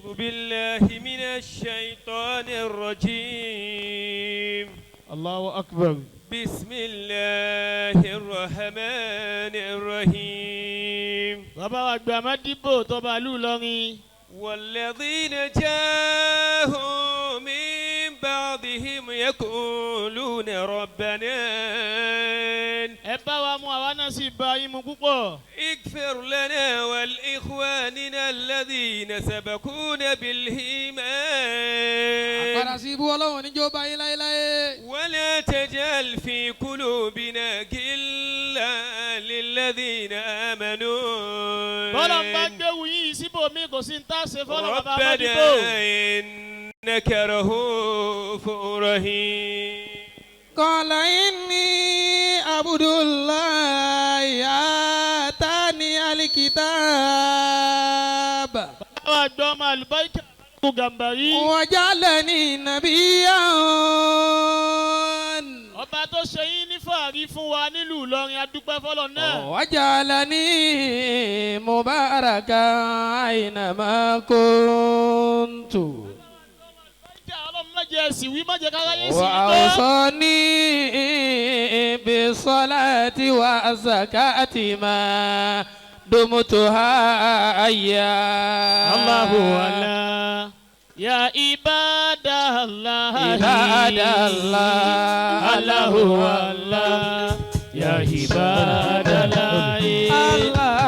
أعوذ بالله من الشيطان الرجيم. الله أكبر. بسم الله الرحمن الرحيم. Bàbá wa gbé Amadibo tọba ìlú Ìlọrin. والذين جاءوا من بعدهم يقولون ربنا Ẹ bá wa mú, àwa náà sì bá yín mu púpọ̀. اغفر لنا ولإخواننا الذين سبقونا بالإيمان. Àpadà sí ibú Ọlọ́run níjó bá yín láéláé. ولا تجعل في قلوبنا غلا للذين آمنوا. Bọ́lá ń bá gbéwu yìí síbòmí, kò sí ní tá a ṣe fọ́lọ́ bàbá Amadibo. ربنا إنك رؤوف رحيم. قال إني عبد الله آتاني الكتاب. Bàbá wa gbọ́ ọmọ àlùbáríkà kú Gàmbàrí. وجعلني نبيا. Ọba tó ṣe yín ní fàárí fún wa nílùú Ìlọrin, adúpẹ́ fọlọ́ náà. وجعلني مباركا أينما كنت. Ọlọ́run má jẹ́ ẹ̀sìn wí, má jẹ́ káráyé sí i gbọ́. وأوصاني بالصلاة والزكاة ما دمت حيا. الله الله يا عباد الله. عباد الله. الله الله يا عباد الله. الله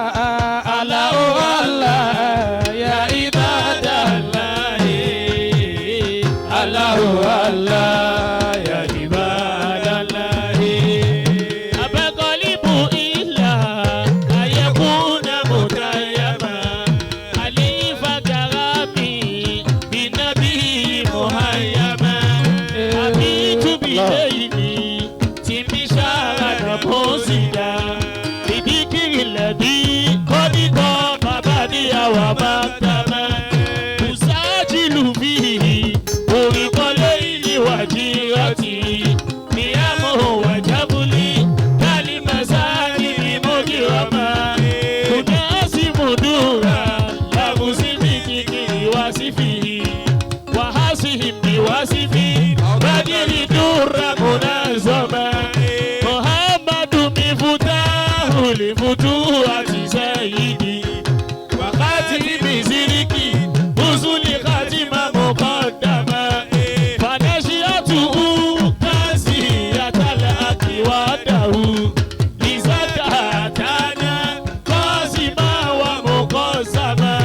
الله الله يا عباد الله. الله الله يا عباد الله. أبقلب إلا أن يكون متيما خليفة كرامي بنبي مهيما أبيت بليلي تمشارة موسيدا بذكر الذي قد قام بديا ومقدما أساجل فيه طرق ليل وجيرتي قيامه وجبلي كالمسالم مجرما أناسب دورا لغسمك وصفه وحاسهم بوصفه بدر در منظما محمد مفتاح الفتوحة سيدي وخاتم سلكي رسل خاتم مقدما فنشأته كاسية الحق وحده لزكاتنا قاسما ومقسما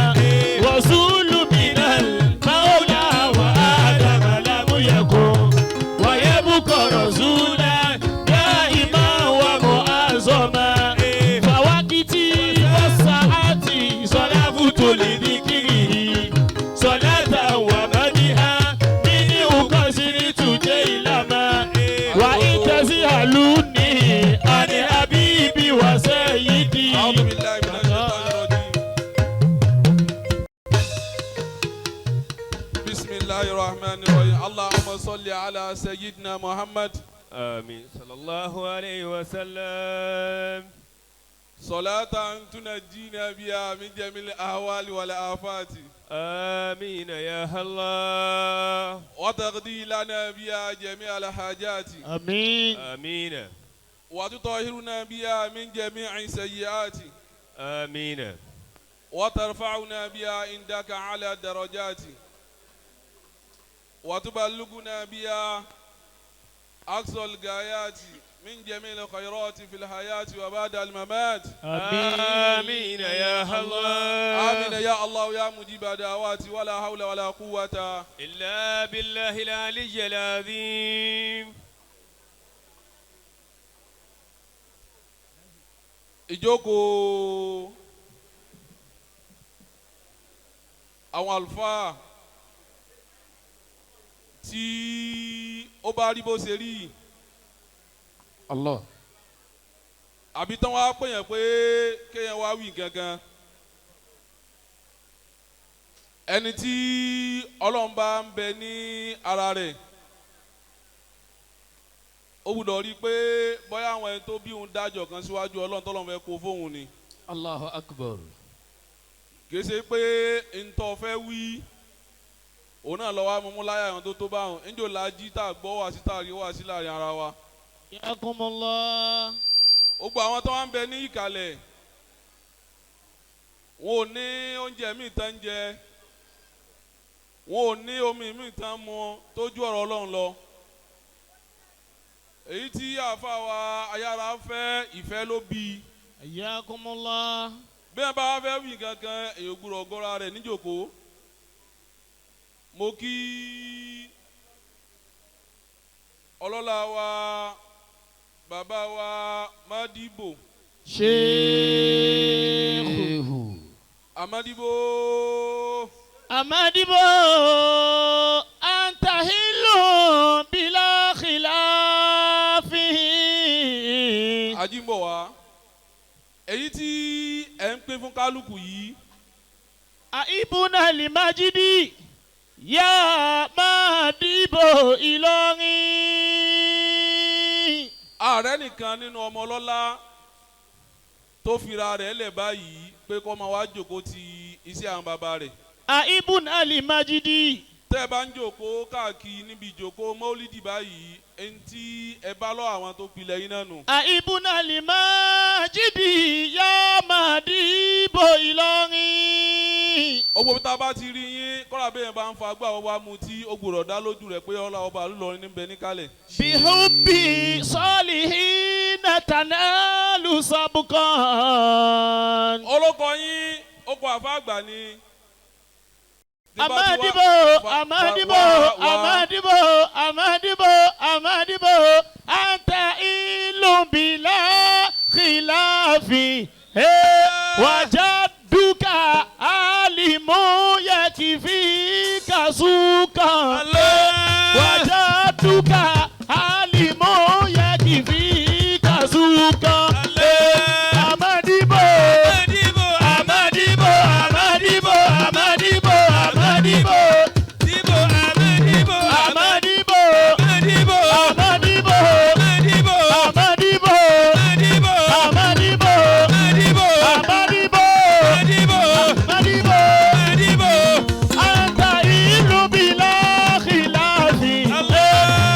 رسول من المولى وآدم لم يكن ويبقى رسولا دائما ومعظما فوقتي والساعة صلاة لذكره صلاة ومدها منه قصرت جيلما وإن تسألوني عن حبيبي وسيدي. أعوذ بالله من الشيطان الرجيم. بسم الله الرحمن الرحيم. اللهم صل على سيدنا محمد. آمين، صلى الله عليه وسلم. صلاة تنجينا بها من جميع الأهوال والآفات. آمين يا الله. وتقضي لنا بها جميع الحاجات. آمين. آمين. وتطهرنا بها من جميع السيئات. آمين. وترفعنا بها عندك على الدرجات وتبلغنا بها أقصى الغايات من جميع الخيرات في الحياة وبعد الممات. آمين يا الله. آمين يا الله يا مجيب دعوات. ولا حول ولا قوة إلا بالله العلي العظيم. Ìjókòó àwọn àlùfáà tí ó bá rí bó ṣe rí Allah. àbí tán wá pèyàn pé kéèyàn wá wí gangan, ẹni tí Ọlọ́run bá ń bẹ ní ara rẹ̀, ó gbọ́dọ̀ rí i pé bóyá àwọn ẹni tó bí òun dájọ́ kan síwájú Ọlọ́run tọ́lọ́run fẹ́ kó fóun ni. Allahu akbar. Kì í ṣe pé ntọ́ fẹ́ wí. Òun náà lọ wá mú láyà àwọn tó tó bá wọn. Níjò la jí tá a gbọ́ wá sí tá a rí wá sí láàrin ara wa. Yakumullah. Gbogbo àwọn tó wá ń bẹ ní ìkàlẹ̀, wọn ò ní oúnjẹ míì tán ń jẹ, wọn ò ní omi míì tán mu tójú ọ̀rọ̀ Ọlọ́run lọ. Èyí tí àáfàá wa ayára fẹ́ ìfẹ́ ló bí. Yakumullah. Bí wọn bá fẹ́ wí kankan, èyí gbúdọ̀ gọ́ra rẹ̀ níjòkó. Mo kí ọlọ́lá wa bàbá wa Madibo. Sheikhu. Amadibo. Amadibo anta hilu bila khilafi. Ajínbọ̀ wá. Èyí tí ẹ̀ ń pín fún kálukú yìí. Aibuna limajidi ya Madibo Ìlọrin. Ààrẹ nìkan nínú ọmọ ọlọ́lá tó fira rẹ̀ lẹ̀ báyìí pé kó máa wá jòkó ti iṣẹ́ àwọn bàbá rẹ̀. Aibuna limajidi. Tẹ́ ẹ bá ń jòkó káàkiri níbi ìjòkó mọ́lídì báyìí, ẹni tí ẹ bá lọ àwọn tó pilẹ̀ yín náà nù. Aibuna limajidi ya Madibo Ìlọrin. Owó tá a bá ti rí yín kọ́ra bẹ́ẹ̀ bá ń fa agbá ọba mu tí ó gbọ́dọ̀ dá lójú rẹ̀ pé ọlá ọba Ìlọrin níbẹ̀ níkàlẹ̀. Bihubbi salihina tanalu sabqan. Olóko yín ó kọ àfa àgbà ni. Amadibo, Amadibo, Amadibo, Amadibo, Amadibo, anta ilu bila khilafi. Wajaduka alimu yakifika suka. Wajaduka alimu yakifika suka. Amadibo, Amadibo, Amadibo, Amadibo, Amadibo. Amadibo, Amadibo, Amadibo, Amadibo, Amadibo, Amadibo, Amadibo. Anta ilu bila khilafi.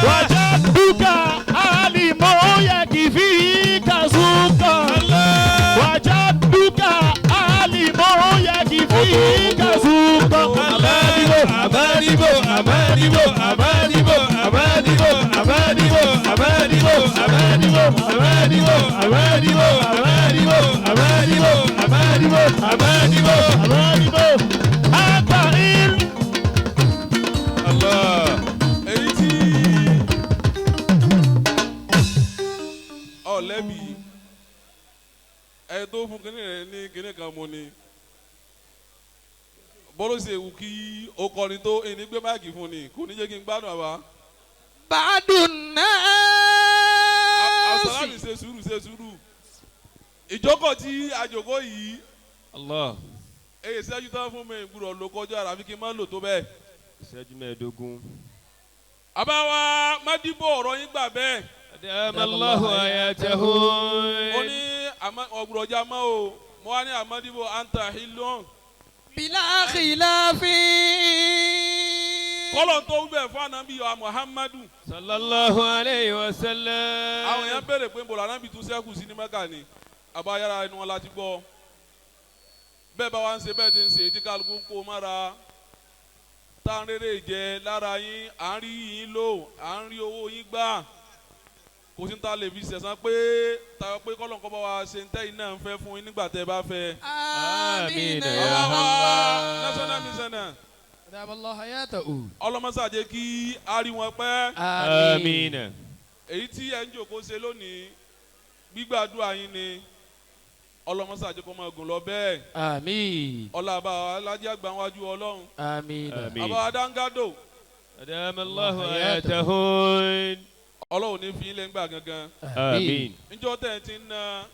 Wajaduka alimu yakifika suka. Wajaduka alimu yakifika suka. Amadibo, Amadibo, Amadibo, Amadibo, Amadibo, Amadibo, Amadibo, Amadibo, Amadibo, Amadibo, Amadibo, Amadibo, Amadibo, Amadibo. Anta ilu. Allah. Èyí tí ọ̀lẹ́bí ẹ tó fún kínní rẹ ní kínní kan mo ni bọ́lá ṣe wù kí o kọrin tó ẹni gbé máìkì fún ni kò ní jẹ́ kí n gbádùn àbá. Bàdùn náà. Àsàlámì ṣe sùúrù ṣe sùúrù ìjókòó tí àjòkó yìí. Allah. Èyí ṣẹ́jú tán fún mi gbúdọ̀ ló kọjá ara fi kí n má lò tó bẹ́ẹ̀. Ìṣẹ́jú 15. Àbáwá Mádìbò ọ̀rọ̀ yín gbà bẹ́ẹ̀. Adamallahu ayatahu. Ó ní ọ̀gbùrọ̀ ọjà mọ́ o mo wá ní Amadibo anta hilon. Bila khilafi. Kọ́lọ̀ tó ń bẹ̀ fún anabi wa Muhammadu. Sallallahu alayhi wa sallam. Àwọn èèyàn béèrè pé nbọ̀lá anabi tún sẹ́kù sí ní Mẹ́kà ni àbáyára inú wọn láti gbọ́. Bẹ́ẹ̀ bá wa ń ṣe bẹ́ẹ̀ ti ń ṣe tí kálukú ń kó mára. Tá ń rere jẹ lára yín, à ń rí yín lò, à ń rí owó yín gbà. Kò sí ní ta lè fi ṣẹ̀san pé tayọ pé kọ́lọ̀ nǹkan bá wa ṣe ń tẹ́ iná ń fẹ́ fún yín nígbà tẹ́ ẹ bá fẹ́. Amina ya Bàbá wa Allah. National Mission. Adamallahu hayatahu. Ọlọ́mọṣà jẹ́ kí a rí wọn pẹ́. Amina. Èyí tí ẹ ń jòkó ṣe lónìí gbígbàdúrà yín ni ọlọ́mọṣà jẹ́ kó máa gùn lọ bẹ́ẹ̀. Àmín. Ọlá àbá alájẹ́ àgbà wájú Ọlọ́run. Àmín. Àmín. Àbá Dángádò. Adamallahu ayatahu. Ọlọ́run ní fi yín lẹ́ngbà gangan. Àmín. Níjọ́ tẹ̀ ẹ ti ń na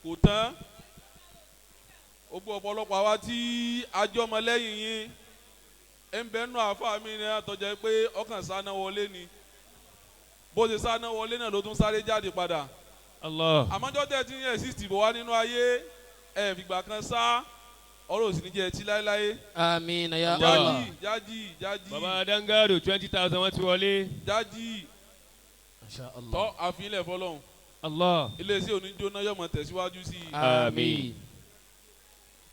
kò tán. Gbogbo ọ̀pọ̀lọpọ̀ àwa tí ajọ́mọlẹ́yìn yín ń bẹ nù àáfàá mi ní àtọ́jọ́ pé ọkàn sáná wọlé ni. Bó ṣe sáná wọlé náà ló tún sáré jáde padà. Allah. Àmọ́jọ́ tẹ̀ tí ń exist bọ̀ wá nínú ayé ẹ̀ fìgbà kan sá. Ọ̀rọ̀ òsì ní jẹ́ ẹtí láéláé. Àmín ya Allah. Jájì jájì jájì. Baba Dangado 20,000 wọ́n ti wọlé. Jájì. Masha Allah. Tọ́ àfihàn fọlọ́hún. Allah. Iléeṣẹ́ oníjóná yọ̀mọ̀ tẹ̀síwájú sí i. Àmín.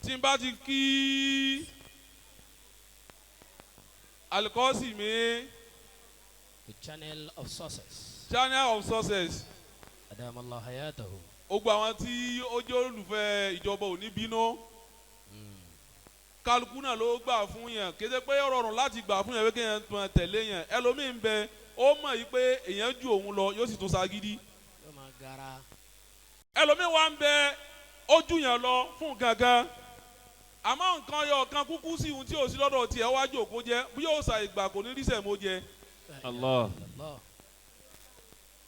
Tí n bá ti kí alikọ́sì mi. The channel of success. Channel of success. Adamallahu hayatahu. Gbogbo àwọn tí ó jẹ́ olùfẹ́ ìjọba ò ní bínú. Kálukú náà ló gbà fún yẹn. Kéde pé ó rọrùn láti gbà fún yẹn pé kéèyàn tún tẹ̀lé yẹn. Ẹlòmíín bẹ ó mọ̀ yìí pé èèyàn ju òun lọ yóò sì tún ṣagídí. Yóò máa gara. Ẹlòmíín wà ń bẹ ó jù yẹn lọ fún gangan. Àmọ́ nǹkan yọ ọ̀kan kúkú sí ohun tí ò sí lọ́dọ̀ tiẹ̀ wá jòkó jẹ bí yóò ṣà ìgbà kò ní ríṣẹ̀ mọ́ jẹ. Allah.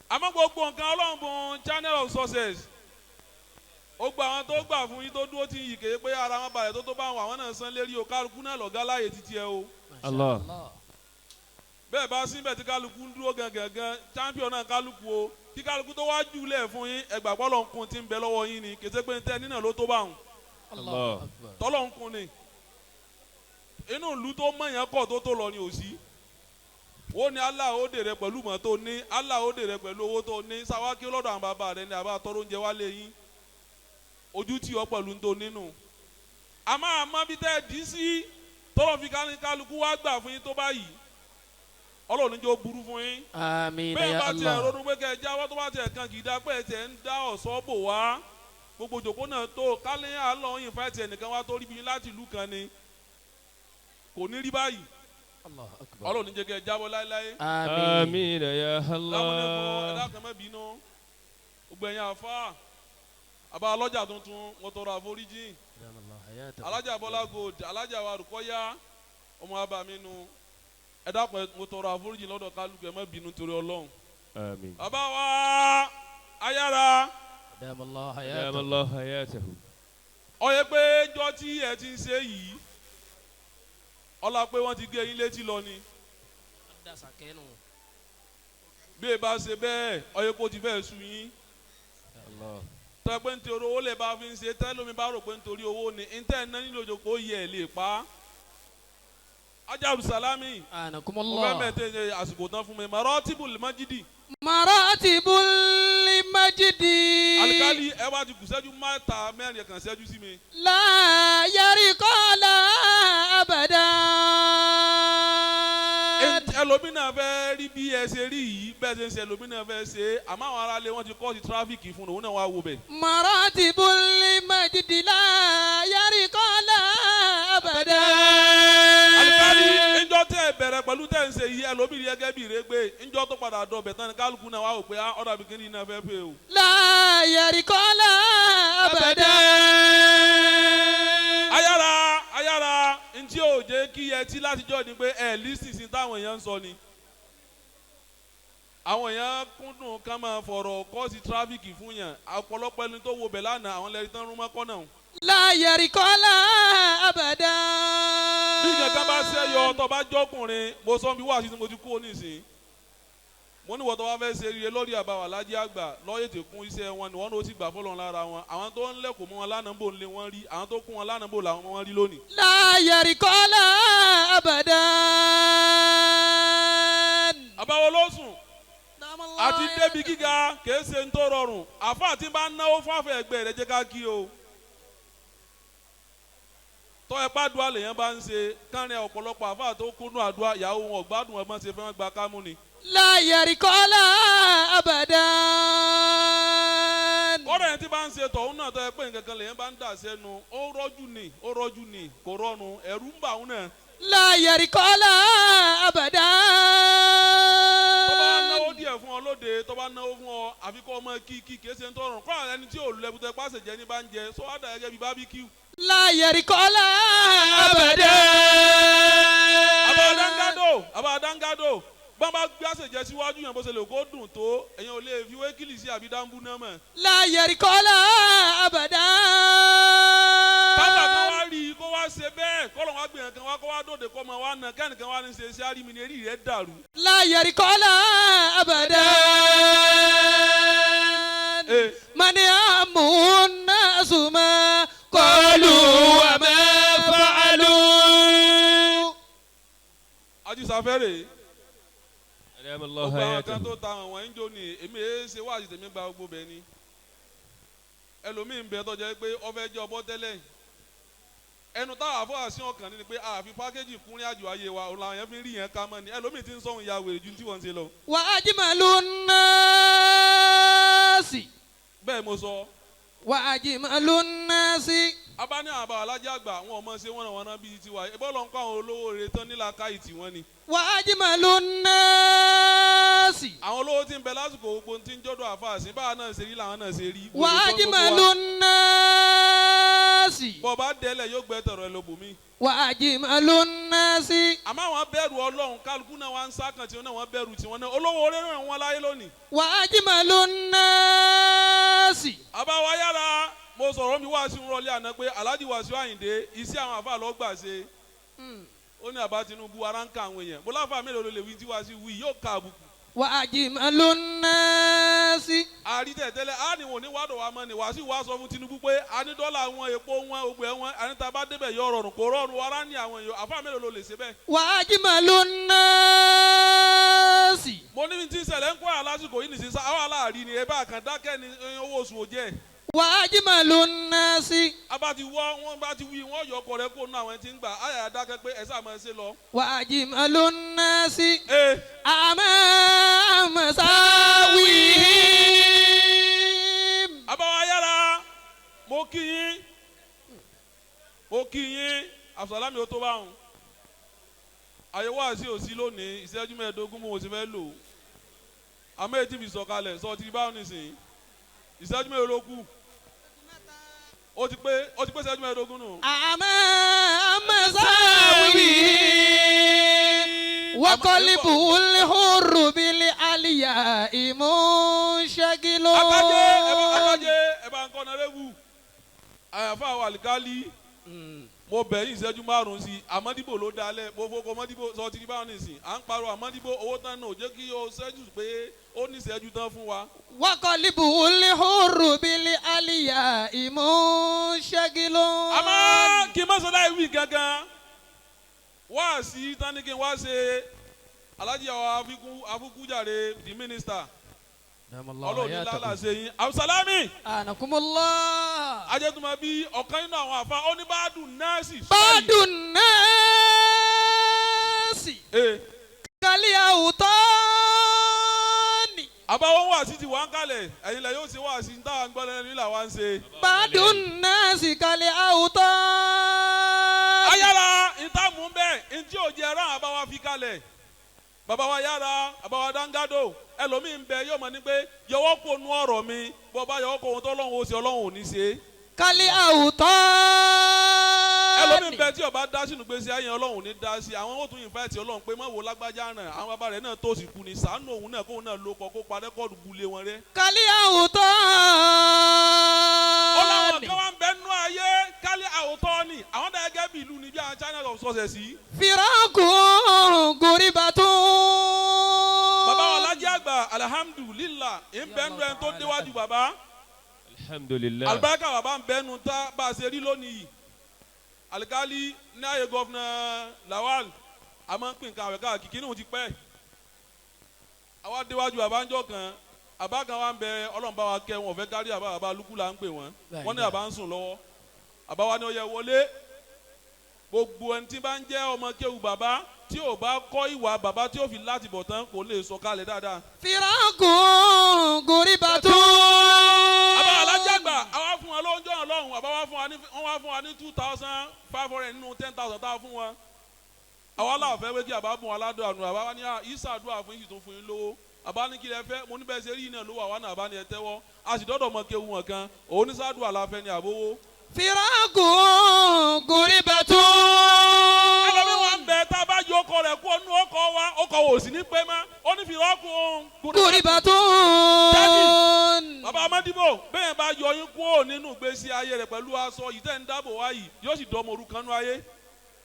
Àmọ́ gbogbo nǹkan Ọlọ́run bùn channel of success. Ó gba àwọn tó gbà fún yín tó dúró tí yìí kéé pé ara wọn balẹ̀ tó tó bá wọn àwọn náà san lérí o kálukú náà lọ̀gá láàyè títí ẹ o. Allah. Bẹ́ẹ̀ bá síbẹ̀ tí kálukú ń dúró gangan champion náà kálukú o kí kálukú tó wá jùlẹ̀ fún yín ẹgbà pọ́lọ̀ ń kun ti ń bẹ lọ́wọ́ yín ni kété pé tẹ́ nínà ló tó bá wọn. Allah. Tọ́lọ̀ ń kun ni inú ìlú tó mọ̀yàn kọ̀ tó tó lọ ni ò sí. Ó ní Allah ó dèrè pẹ̀lú mọ̀ tó ní Allah ó dèrè pẹ̀lú owó tó ní sáwákí lọ́dọ̀ àwọn bàbá rẹ ni àbá tọrọ oúnjẹ wálé yín ojú tí ọ pẹ̀lú tó nínú. Àmọ́ àmọ́ bí tẹ́ ẹ dì í sí tọ́lọ̀ fi kálukú wá gbà fún yín tó báyìí Ọlọ́run jẹ́ ó burú fún yín. Àmín Bẹ́ẹ̀ ya bá tiẹ̀ Allah. ronú pé kẹ́ ẹ jáwọ́ tó bá tiẹ̀ kan kì í dá pé ẹ tiẹ̀ ń dá ọ̀ṣọ́ bò wá gbogbo jòkó náà tó kálí àlọ́ yìí fẹ́ tiẹ̀ nìkan wá tó rí bí láti ìlú kan ni kò ní rí báyìí. Allahu akbar. Ọlọ́run ní jẹ́ kẹ́ ẹ jábọ́ láéláé. Àmín. Àmín ya Allah. Lámúlẹ́kùn ẹ̀dá kan má bínú gbogbo ẹ̀yin àfa àbá ọlọ́jà tuntun mo tọrọ àforíjì alájà Bọ́lá Gold alájà wa Rùkọ́yá ọmọ abàmínú ẹ̀dá kan mo tọrọ àforíjì lọ́dọ̀ kálukú ẹ̀ má bínú torí Ọlọ́run. Àmín. Bàbá wa ayára Adamallahu hayatahu. ó yẹ pé jọ́ tí ẹ ti ń ṣe yìí ọlá pé wọ́n ti gé yín létí lọ ni bí ẹ bá ṣe bẹ́ẹ̀ ó yẹ kó ti fẹ́ sú yín. Tọ́ pé nítorí owó lè bá fi ń ṣe tẹ́lómi bá rò pé nítorí owó ni ntẹ́ ẹ̀ náà nílò òjò yẹ ẹ̀ lè pa á. Ajabu Salami mo fẹ́ mẹ́tẹ́ ṣe àsìkò tán fún mi Maratibul Majidi. Maratibul Majidi. Alikali ẹ wá ti kù sẹ́jú mẹ́ta mẹ́rin kan sẹ́jú sí mi. La yarikola abada. Ẹlòmínà fẹ́ rí bí ẹ ṣe rí yìí bẹ́ẹ̀ ṣe ń ṣe ẹlòmínà fẹ́ ṣe àmọ́ àwọn aráalé wọn ti kọ́ ti tráfíkì fún un òun náà wá wo bẹ̀. Maratibul Majidi la yarikola abada. Alikali njọ́ tẹ́ ẹ bẹ̀rẹ̀ pẹ̀lú tẹ́ ń ṣe yìí ẹlòmínì gẹ́gẹ́ bí ìrégbé njọ́ tó padà dọ̀ bẹ̀ tán ni kálukú náà wá wò pé ọ̀dà bí kíni náà fẹ́ pé o. La yarikola abada. Ayára ayára ntí ò jẹ́ kí ẹ tí látijọ́ ni pé ẹ lísìn sí táwọn èèyàn ń sọ ni. Àwọn èèyàn kúndùn ká máa fọ̀rọ̀ kọ́ọ̀sì tráfíkì fún yàn ọ̀pọ̀lọpọ̀ ẹni tó wo bẹ̀ lánàá àwọn lẹ́rìí tán rún mọ́kọ́ náà. La yarikola abada. Bí kankan bá ṣẹ́yọ tó bá jọ́kùnrin mo sọ bí wàásù tí mo ti kú nísìnyí. Mo ní wọ́n tó bá fẹ́ ṣe rí lórí àbáwá lájẹ́ àgbà lọ́yẹ̀ tè kún iṣẹ́ wọn ni wọ́n ló sì gbà fọlọ́n lára wọn àwọn tó ń lẹ́kọ̀ọ́ mọ́ wọn lánàá bò ń lé wọn rí àwọn tó kún wọn lánàá bò làwọn wọn rí lónìí. La yarikola abada. Àbáwọ̀ ló sùn àti débi gíga kìí ṣe ń tó rọrùn àfa àti bá ń náwó fún àfẹ́ ẹgbẹ́ rẹ jẹ́ ká kí o. Tọ́ ẹ pàdúrà lèèyàn bá ń ṣe kárin ọ̀pọ̀lọpọ̀ àfa tó kúnnú àdúrà ìyàwó wọn ọ̀gbádùn ẹ̀gbọ́n ṣe fẹ́ wọn gba kámú ni. La yarikola abada. Kọ́dọ̀ yẹn tí bá ń ṣe tọ̀hún náà tọ́ ẹ pé nǹkan kan lèyàn bá ń dà sẹ́nu ó rọ́jú ni ó rọ́jú ni kò rọrùn ẹ̀rù ń bà òun náà. La yarikola abada. Tó bá náwó díẹ̀ fún ọ lóde tó bá náwó fún ọ àfi kọ́ ọmọ kíkí kìí ṣe ń tọrùn kọ́ àwọn ẹni tí ò lẹ́bùtẹ́ pàṣẹ jẹ́ ní bá ń jẹ sọ wá dà gẹ́gẹ́ bí bábíkíù. La yarikola abada. Àbá dáńgádò bọ́n bá gbé àṣejẹ síwájú yẹn bó ṣe lè kó dùn tó èèyàn ò lè fi wékìlì sí àbí dáńbú náà mọ̀. La yarikola abada. Kájà kan wá rí i kó wá ṣe bẹ́ẹ̀ kọ́lọ̀ wá gbìyànjú kan wá kó wá dòde kọ́ ọmọ wa nà kẹ́nìkan wá ní ṣe ṣe àrími ní eré rẹ̀ dàrú. La yarikola abada. Mani amu nasuma kọlu wa ma. Ajísáfẹ́rẹ́ أدام الله gbogbo àwọn kan حياته tó ta àwọn ń jó ni èmi èé ṣe wáàsí tèmi gba gbogbo bẹ́ẹ̀ ni ẹlòmíín bẹ tọ́jà pé ọfẹ́ jẹ́ ọbọ̀ tẹ́lẹ̀ ẹnu táwọn afọ́àsí ọkàn ní ni pé àfi pákéjì kúnrín àjò ayé wa òun làwọn yẹn fi ń rí yẹn ká mọ́ ni ẹlòmíín ti ń sọ̀hún ya wèrè ju tí wọ́n ń ṣe lọ. وأجمل الناس Bẹ́ẹ̀ mo sọ. وأجمل الناس Abá ní àbá alájà àgbà àwọn ọmọ ṣe wọ́n wọ́n bíi tiwa ìbọn lọ ń kọ́ àwọn olówó rere tán nílà káyì tí wọ́n ni. وأجمل الناس Àwọn olówó tí ń bẹ lásìkò gbogbo tí ń jọ́dọ̀ àfàsí báwa náà ṣe rí làwọn náà ṣe rí. وأجمل الناس Bọ́ bá délẹ̀ yóò gbẹ tọ̀rọ̀ ẹ lóbùnmí. وأجمل الناس Àmọ́ àwọn bẹ̀rù Ọlọ́run kálukú náà wá ń sá kan tiwọn náà wọ́n bẹ̀rù tiwọn náà olówó orí rẹ̀ wọ́n láyé lónìí. وأجمل الناس Àbáwá yára mo sọ̀rọ̀ mi wá sí ń rọlé àná pé Alhaji Wasiu Ayinde iṣẹ́ àwọn àfa lọ gbà ṣe. Ó ní àbá Tinubu ara ń ka àwọn èèyàn mo láfa mélòó ló lè wí tí Wasiu wí yóò ka àbùkù. وأجمل الناس Àrí tẹ̀tẹ́lẹ̀ á ní wọn ní wàdọ̀ wa mọ́ ni Wasiu wá sọ fún Tinubu pé a ní dọ́là wọn epo wọn ogbè wọn àní tá a bá débẹ̀ yọ rọrùn kò rọrùn ara ní àwọn èèyàn àfa mélòó ló lè ṣe bẹ́ẹ̀. وأجمل الناس Mo ní tí ń ṣẹlẹ̀ ń kó àlásìkò yìí nìsín sá àwọn aláàrí ni ẹ bá kàn dákẹ́ ni owó oṣù ò jẹ́. وأجمل الناس A bá ti wọ́ wọ́n bá ti wí wọ́n yọ ọkọ̀ rẹ kó nú àwọn tí ń gbà á yà dákẹ́ pé ẹ sáà máa ṣe lọ. وأجمل الناس Ee أمام مساويهم àbáwá yára mo kí yín mo kí yín Absalami ó tó bá wọn. Àyẹ̀wò àti òsì lónìí ìṣẹ́jú 15 mo ti fẹ́ lò àmọ́ ètí fi sọ̀kalẹ̀ sọ ti báwọn nìsín ìṣẹ́jú mélòó ló kù ó ti pé ìṣẹ́jú 15 nù. أمام مساويهم وقلبه الحر بالعلياء منشغل Akájé ẹ bá akájé ẹ bá ń kọ́ nárẹ́wù àyàfọ́ àwọn àlìkálí mo bẹ̀ yín ìṣẹ́jú 5 sí i àmọ́dìbò ló dalẹ̀ mo fọkọ mọ́dìbò sọ ti báwọn nìsín à ń parọ́ àmọ́dìbò owó tán náà ò jẹ́ kí o ṣẹ́jú pé ó ní ìṣẹ́jú tán fún wa. وقلبه الحر بالعلياء منشغل Àmọ́ kí n má sọ láì wí gangan wá sí tán ní kí n wá ṣe Alhaji àwọn afúkújàre the minister أدام الله Ọlọ́run ní حياته lálàá ṣe yín Absalami أنكم الله ajẹ́tùmọ̀ bí ọ̀kan nínú àwọn àfa oníbàádùn nọ́ọ̀sì. بعد الناس Ee. كالأوطان Àbáwọn wà sí ti wà ń kalẹ̀ ẹ̀yin lẹ̀ yóò ṣe wà sí táwọn gbọ́ lẹ́nu nílà wá ń ṣe. بعد الناس كالأوطان Ayára ìtààmú bẹ́ẹ̀ ntí ò jẹ́ ẹran àbáwá fi kalẹ̀ bàbá wa yára àbáwá dáńgádò ẹlòmíì ń bẹ yóò mọ̀ ní pé yọwọ́ kó nu ọ̀rọ̀ mi bọ́ bá yọwọ́ kó ohun tó Ọlọ́run ó ṣe Ọlọ́run ò ní ṣe. كالأوطان Ẹlòmíì ń bẹ tí ó bá dá sínú gbèsè ayé Ọlọ́run ò ní dá sí àwọn ó tún ìfẹ́ ti Ọlọ́run pé má wo lágbájá ràn àwọn bàbá rẹ̀ náà tó sì kú ni sàánú òun náà kóun náà ló kọ kó pa rẹ́kọ̀dù bulé wọn rẹ́. Ó láwọn كالأوطان kan wá ń bẹ nú ayé kálí àwòtọ́ ni àwọn dá gẹ́gẹ́ bí ìlú ni bí àwọn China of success yìí. فراق غربة Bàbá wa Alhaji àgbà alhamdulillah ń bẹ nú ẹni tó déwájú bàbá. الحمد لله Àlùbáríkà bàbá ń bẹ nu tá bá a ṣe rí lónìí yìí. Alikali ní ayé gọ́fúnà Lawal a máa ń pín nǹkan àwẹ̀ káàkiri kí ni òun ti pẹ́. Àwa déwájú bàbá ń jọ kan àbá kan wá ń bẹ Ọlọ́run bá wa kẹ́ wọn ò fẹ́ kárí àbá bàbá lukú là ń pè wọ́n wọ́n ní àbá ń sùn lọ́wọ́ àbá wa ní ó yẹ wọlé gbogbo ẹni tí bá ń jẹ́ ọmọ kéwu bàbá tí ò bá kọ́ ìwà bàbá tí ó fi láti bọ̀ tán kò lè sọ kalẹ̀ dáadáa. فراق غربة Àbá alájàgbà àwa fún wọn lóúnjọ́ Ọlọ́run àbá wa fún wa ní wọ́n wá fún wa ní 2,500 nínú 10,000 tá a fún wọn. Àwa aláàfẹ́ wé kí àbá bùn aládùn àánú àbá wa ní ìsàdúrà fún yìí tó fún yín lówó àbá ní kí lẹ fẹ́ mo ní bẹ́ẹ̀ ṣe rí iná lówó àwa náà àbá ní ẹ tẹ́wọ́ a sì dọ́dọ̀ mọ kéwu wọn kan òun ní sàdúrà la fẹ́ ní àbówó. فراق غربة Ẹlòmíì wà ń bẹ tá a bá yọ ọkọ rẹ̀ kú ọnú ọkọ wa ọkọ wò sí ní pé má ó ní fìrọ́kù òun. غربة Bàbá Amadibo bẹ́ẹ̀ bá yọ yín kúrò nínú ìgbésí ayé rẹ̀ pẹ̀lú aṣọ yìí tẹ́ ń dáàbò wá yìí yóò sì dọ́mọ òrukàn nú ayé.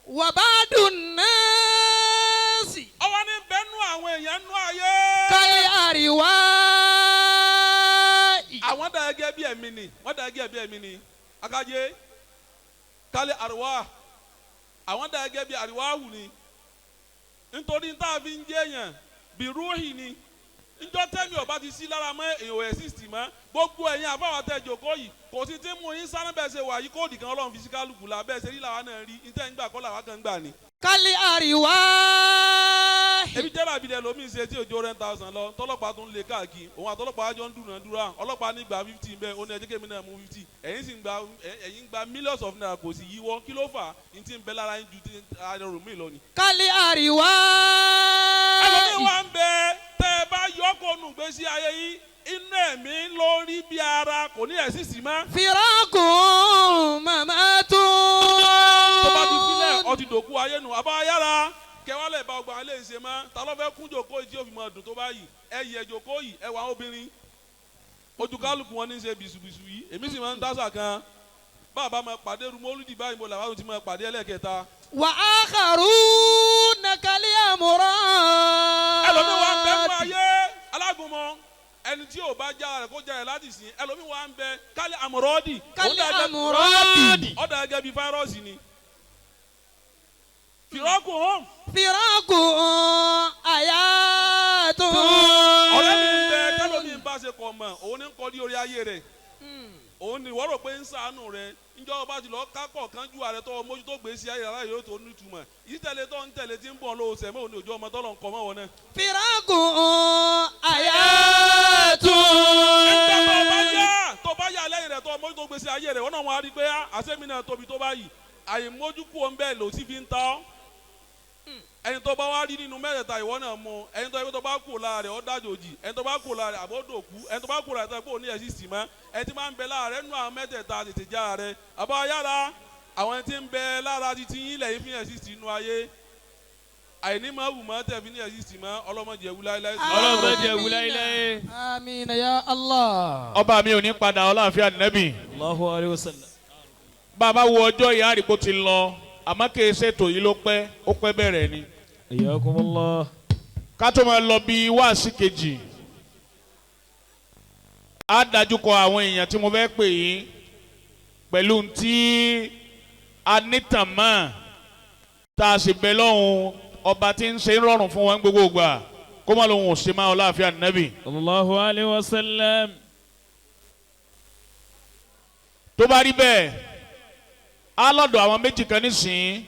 وبعد الناس Ọwọ́ ní bẹ́ẹ̀ nú àwọn èèyàn nú ayé. كالأرواح Àwọn dà gẹ́gẹ́ bí ẹ̀mí ni wọ́n dà gẹ́gẹ́ bí ẹ̀mí ni akájé kálí àríwá àwọn dà gẹ́gẹ́ bí àríwá hù ni. Nítorí tá a fi ń jẹ́ èèyàn bí rúhì ni. Njọ́ tẹ́mi ọba ti sí lára mọ́ èèyàn ò exist mọ́. Gbogbo ẹ̀yin àbáwá tẹ́ jòkó yìí kò sí tí mú yín sáré bẹ́ẹ̀ ṣe wà yìí kóòdì kan Ọlọ́run fi sí kálukú la bẹ́ẹ̀ ṣe rí làwa náà rí ní tẹ́ ń gbà kọ́ làwa kan gbà ni. Kálí àríwá. Ebi jẹ́rọ àbílẹ̀ lomi ṣe tí òjò 10,000 lọ tọ́lọ́pàá tún lè káàkiri òun àtọ́lọ́pàá jọ ń dúnadúrà ọlọ́pàá ní gba 50 bẹ́ẹ̀ ó ní ẹjẹ́ kémi náà mú 50 ẹ̀yin sì ń gba ẹ̀yin gba millions of naira kò sì yíwọ́ kí ló fà á ní ti ń bẹ lára yín ju ti arẹrù mi lọ ni. Kálí àríwá. Ẹlòmíì wá ń bẹ tẹ́ ẹ bá yọkọ̀ nù gbèsè ayé yín inú ẹ̀mí lórí bí ara kò ní ẹ̀sìn sí mọ́. Fìràkùn màmá tún. Tó bá ti filẹ̀ ọtí dòkú ayé nù àbá yára kẹwàá bá ọgbà ilé ìṣe mọ́ ta ló fẹ́ kún jòkó yìí tí yóò fi máa dùn tó báyìí ẹ yẹ jòkó yìí ẹ wà obìnrin ojú kálukú wọn ní í ṣe bìsùbìsù yìí èmi sì máa ń dásà kan bàbá máa pàdé rumólùdì báyìí mo làwọn ti máa pàdé ẹlẹ́kẹta. Wà á kàrú nàkàlí àmúràn. Ẹlòmíì wà ń bẹ fún ayé alágúnmọ ẹni tí ò bá já rẹ kó já rẹ láti sìn ẹlòmíì wà ń bẹ kálí àmúrọ́dì Kálí àmúrọ́dì. ọ̀dà gẹ́gẹ́ bíi fáírọ́ọ̀sì ni fìrọ́kù hàn. Fìràkùn àyàtún. Ọ̀rẹ́ mi ń bẹ kálómi ń bá ṣe kọ̀ mọ̀ òun ní ń kọ́ ní orí ayé rẹ̀ òun ni wọ́n rò pé ń sàánú rẹ̀ njọ́ ọba ti lọ kákọ̀ kan ju ààrẹ tó mójútó gbèsè ayé rẹ̀ yóò tó nítumọ̀ yìí tẹ̀lé tó ń tẹ̀lé tí ń bọ̀ lọ́wọ́ sẹ̀mọ́ òun ni òjò ọmọ tọ́lọ̀ ń kọ́ mọ́ wọn náà. Fìràkùn àyàtún. Ẹ̀ńtẹ́ tó bá yá tó bá yá lẹ́yìn rẹ̀ tó mójútó gbèsè ayé rẹ̀ wọ́n náà wọ́n á rí pé àṣẹ́mi náà tóbi tó báyìí àìmójúkú òun bẹ́ẹ̀ lò sí fi ń ta ọ́ ẹni tó bá wá rí nínú mẹ́tẹ̀ẹ̀ta ìwọ náà mú ẹni tó yẹ kó tó bá kú lára rẹ̀ ó dájòjì ẹni tó bá kú lára rẹ̀ àbó dòkú ẹni tó bá kú lára rẹ̀ tó yẹ kó ní ẹ̀sìn sì mọ́ ẹni tí máa ń bẹ lára rẹ̀ nínú àwọn mẹ́tẹ̀ẹ̀ta tètè já rẹ̀ àbá yára àwọn tí ń bẹ lára títí yín lẹ́yìn fi ẹ̀sìn sí inú ayé àìní máa wù mọ́ tẹ̀ fi ní ẹ̀sìn sí mọ́ ọlọ́mọdé ẹ̀wú láéláé. Ọlọ́mọdé ẹ̀wú láéláé. Àmín ya Allah. Ọba mi ò ní padà ọláàfin ànábì. Allahu alayhi wa sallam. Bàbá wo ọjọ́ ìyá àríkó ti lọ àmọ́ kì í ṣètò yìí ló pẹ́ ó pẹ́ bẹ̀rẹ̀ ni. Hayyakumullah. Ká tó máa lọ bí wáàsí kejì á dájú kọ àwọn èèyàn tí mo fẹ́ pè yín pẹ̀lú tí a nítàn mọ́ tá a sì bẹ lọ́hùn ọba tí ń ṣe ń rọrùn fún wọn gbogbo ìgbà kó má lóhùn ò ṣe máa ọláàfin ànábì. Sallallahu alayhi wa sallam. Tó bá rí bẹ́ẹ̀ á lọ́dọ̀ àwọn méjì kan nísìnyí.